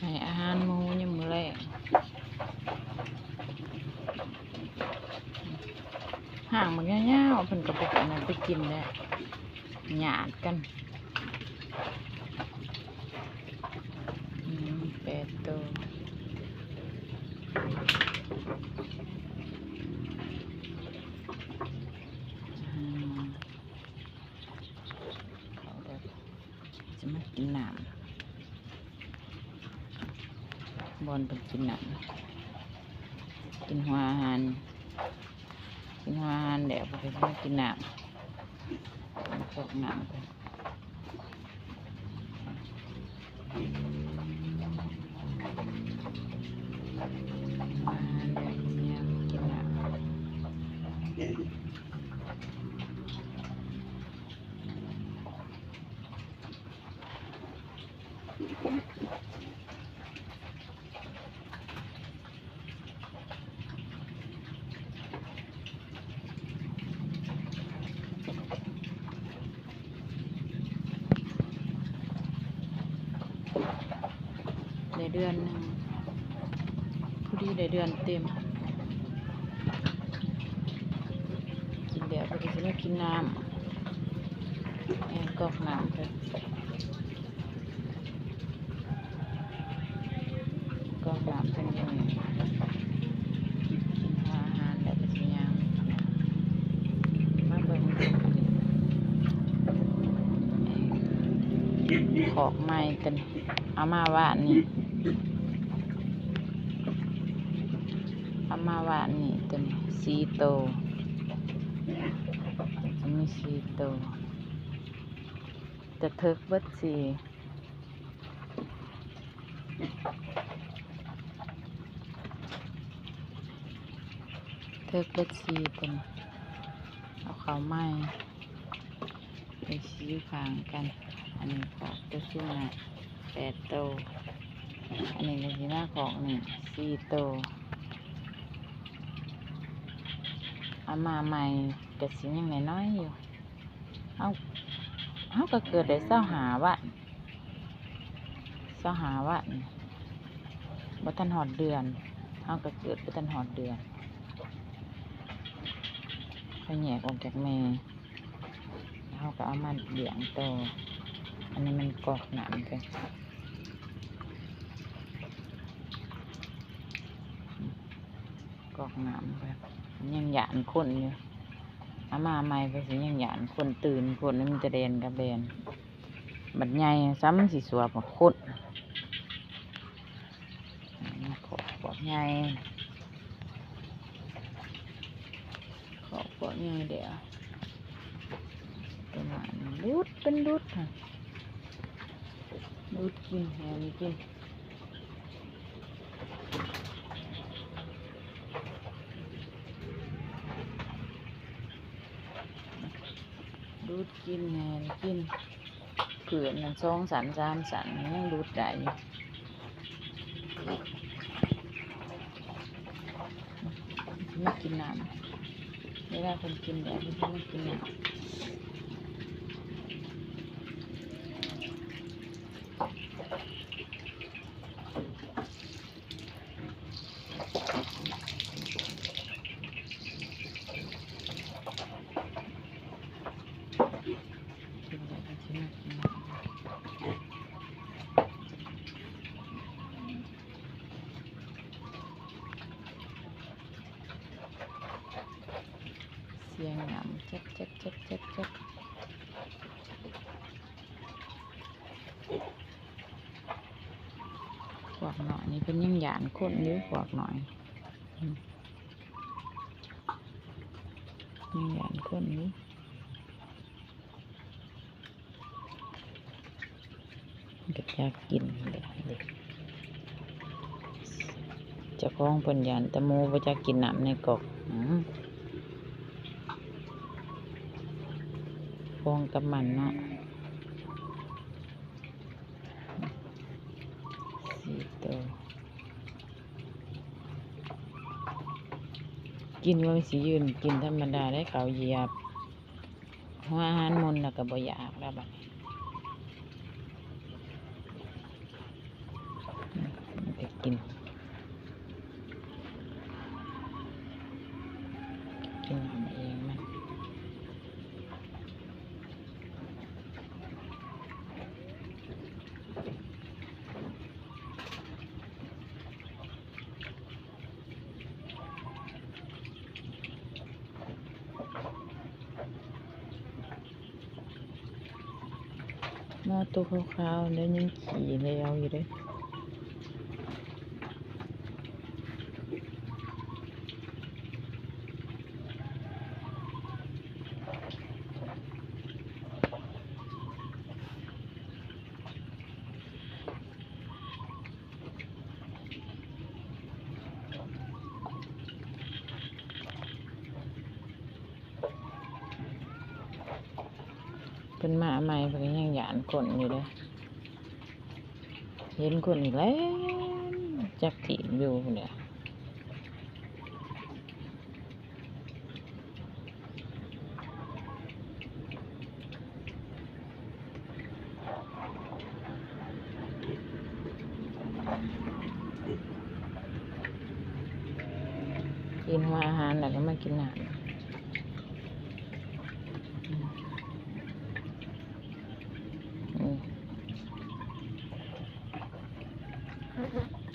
ໃຫ້ອາຫານໝູຍາມມື້ແລງ. ຮ່າງບັກຍາວໆ ເພິ່ນກໍບໍ່ອັນນັ້ນໄປກິນແລ້ວ ຍາດກັນ. ອືມ ແປດໂຕ. ອືມ ເຂົາແບບ ຈະມາກິນນ້ຳ ບ່ອນເພິ່ນກິນນ້ຳ ກິນຫົວອາຫານ ກິນຫົວອາຫານແລ້ວເພິ່ນກໍຈະມາກິນນ້ຳ ພວກນ້ຳເພິ່ນ ອາຫານແລ້ວເພິ່ນກໍຈະມາກິນນ້ຳ. ໄດ້ເດືອນໜຶ່ງ ພໍດີໄດ້ເດືອນເຕັມ. ກິນແລ້ວເພິ່ນກໍຊິມາກິນນ້ຳ ແມ່ນກອກນ້ຳເພິ່ນ ກອກນ້ຳເພິ່ນຢູ່ນີ້ ກິນຫົວອາຫານແລ້ວກໍຊິຍ່າງມາເບິ່ງຄອກໃໝ່ຕົວນີ້ ເອົາມາວານນີ້ ເອົາມາວານນີ້ຕົວນີ້ສີ່ໂຕ ມີສີ່ໂຕ ຈະເຖິກເບິດສີ່ ເຖິກເບິດສີ່ຕົວນີ້ ເອົາເຂົ້າໃໝ່ ເປັນສີ່ຂ້າງກັນ. ອັນນີ້ຄອກຕົວສຸດທ້າຍແປດໂຕ ອັນນີ້ກໍຊິມາຄອກນີ້ສີ່ໂຕ ເອົາມາໃໝ່ກໍຊິຍັງນ້ອຍໆຢູ່. ເຮົາ ເຮົາກໍເກີດໄດ້ຊາວຫ້າວັນ ຊາວຫ້າວັນ ບໍ່ທັນຮອດເດືອນ ເຮົາກໍເກີດບໍ່ທັນຮອດເດືອນ ເຂົາແຍກອອກຈາກແມ່ ເຮົາກໍເອົາມາລ້ຽງຕໍ່. ອັນນີ້ມັນກອກນ້ຳເດ້ ກອກນ້ຳ ຍັງຢ້ານຄົນຢູ່ ເອົາມາໃໝ່ໄປຊິຍັງຢ້ານຄົນ ຕື່ນຄົນ ມີແຕ່ແລ່ນກັບແລ່ນ ບັດໃຫຍ່ຊ້ຳຊິສວບຄົນ. ຄອກພວກໃຫຍ່ ຄອກພວກໃຫຍ່ແລ້ວ ປະມານຫຼຸດເປັນຫຼຸດ ຫຼຸດກິນ ແຫ່ນກິນ ດູດກິນແມ່ນກິນ ພື້ນນັ້ນສອງຊັ້ນສາມຊັ້ນ ຍັງດູດໄດ້ຢູ່. ມາກິນນ້ຳ ເວລາເພິ່ນກິນແລ້ວ ເພິ່ນຊິມາກິນນ້ຳ. ສຽງນ້ຳ ຈັກໆໆໆໆ. ພວກນ້ອຍນີ້ເພິ່ນຍັງຢ້ານຄົນຢູ່ ພວກນ້ອຍ ອືມ ຍັງຢ້ານຄົນຢູ່ ກໍຢາກກິນແຫຼະ ເຈົ້າຂອງເພິ່ນຢ້ານແຕ່ໝູບໍ່ຈັກກິນນ້ຳໃນກອກ ອືມ ຂອງກັບມັນເນາະ. ສີ່ໂຕ ກິນວ່າຊິຢືນກິນທຳມະດາໄດ້ ເຂົາຢຽບ ຫົວອາຫານໝົດແລ້ວກໍບໍ່ຢາກແລ້ວບັດນີ້. ນ ກິນນ້ຳເອງມັນ. ງໍໂຕຂາວໆ ແລ້ວຍັງຂີ້ແຫຼວຢູ່ເດ້. ເພິ່ນມາໃໝ່ ເພິ່ນກໍຍັງຢ້ານຄົນຢູ່ເດ້. ເຫັນຄົນນີ້ແຫຼະ ຈັກຖີບຢູ່ພຸ້ນແຫຼະ. ກິນຫົວອາຫານແລ້ວກໍມາກິນນ້ຳ. ອືມ.